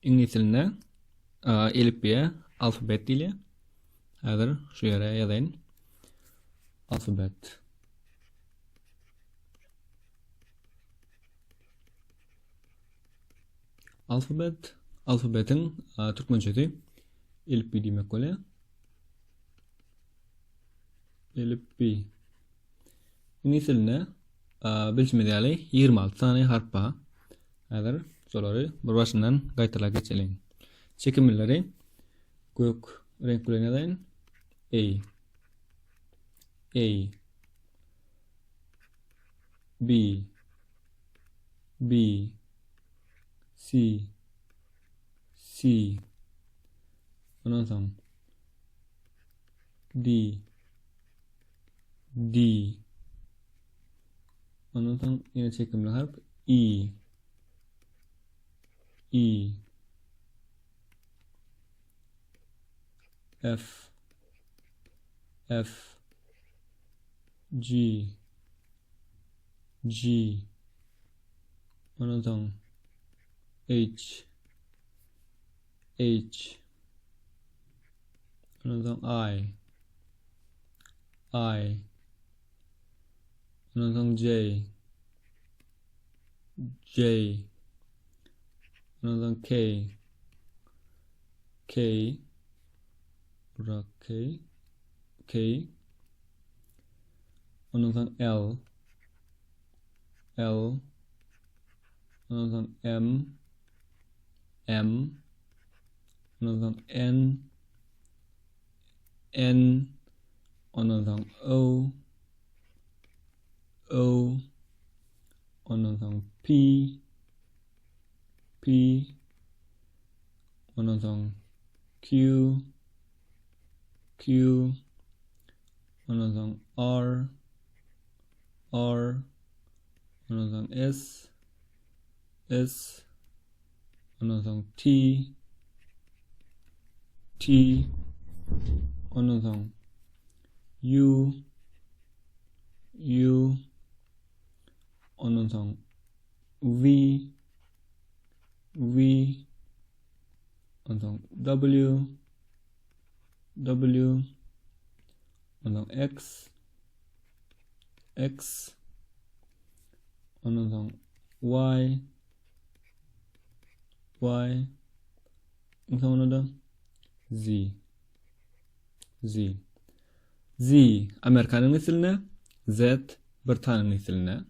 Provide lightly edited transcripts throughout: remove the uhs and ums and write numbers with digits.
Iňlis dilinde elipbiýe alfabet diýilýär. Häzir şu ýere ýazaýyn. Alfabet. Alfabet, alfabetiň türkmençesi elipbiý diýmek bolýar. Elipbiý. Iňlis dilinde bilşimiz ýaly 26 sany harp bar. Häzir şolary bir başyndan gaýtalap geçeliň. Çekimlileri gök reňk bilen ýazaýyn. A A B B C C Ondan soň D D Ondan soň ýene çekimli harp I I F F G G Ondan soň H H Ondan soň I I Ondan soň J J Ondan soň K K Burak K K Ondan soň L L Ondan soň M M Ondan soň N N Ondan soň O O Ondan soň P P Ondan soň Q Q Ondan soň R R Ondan soň S S Ondan soň T T Ondan soň U U Ondan soň V V Ondan soň W W Ondan soň X X Ondan soň Y Y Ondan soňra da Z Z Z Amerikanyň neslinde Z Britanyň neslinde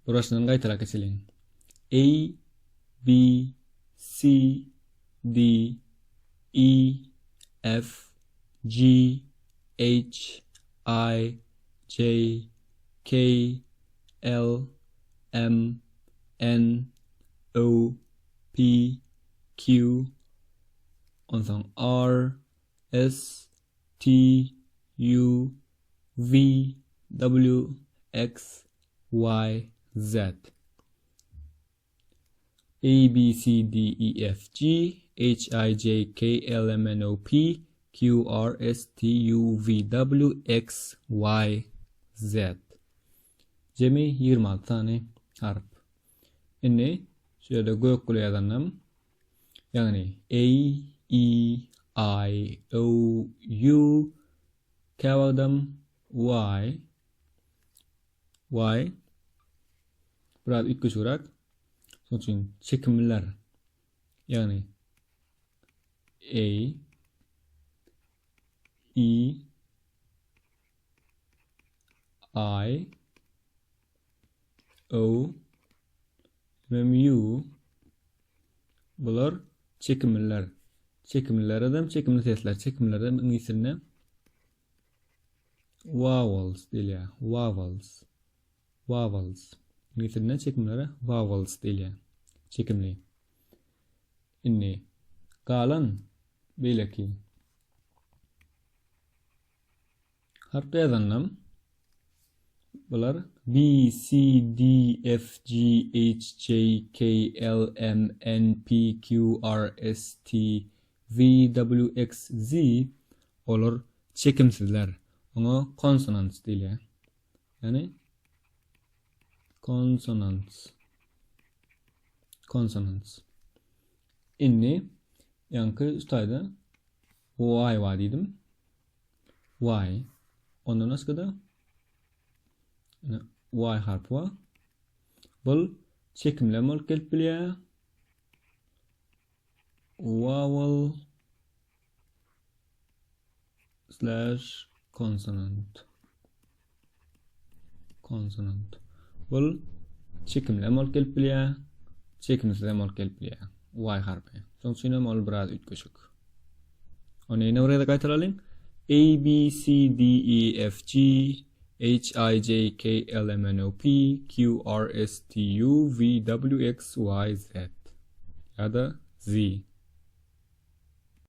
Burasyndan gaýtalap geçeliň. A B C D E F G H I J K L M N O P Q onsoň R S T U V W X Y Z A B C D E F G H I J K L M N O P Q R S T U V W X Y Z Jemi 26 sany harp. Indi şu ýerde gök gül ýazandym. Ýagny A E I O U käwagtam Y Y biraz üýtgeşigräk. Şonuň üçin çekimliler ýagny A E I O hem U bular çekimliler. Çekimlilerem çekimli sesler. Çekimlilerem iňlis dilinde vowels diýilýär. Vowels. Vowels. Iňlis dilinde çekimlilere vowels diýilýär. Çekimli. Indi galan beýleki Harp ýazandam bular B C D F G H J K L M N P Q R S T V W X Z olar çekimsizler. Oňa consonants diýilýär. Ýagny consonants. Consonants. Indi ýaňky şu taýda Y bar diýdim. Y. Ondan başga-da Y harpy bar. Bul çekimlem bolup gelip bilýär. Vowel slash consonant. Consonant. Bul çekimlem bolup gelip bilýär. Çekimsiz hem bolup gelip bilýär. Y harpy. Şonuň üçin hem ol biraz üýtgeşik. Ony ýene bir gezek gaýtalalyň. A B C D E F G H I J K L M N O P Q R S T U V W X Y Z ýa-da Z.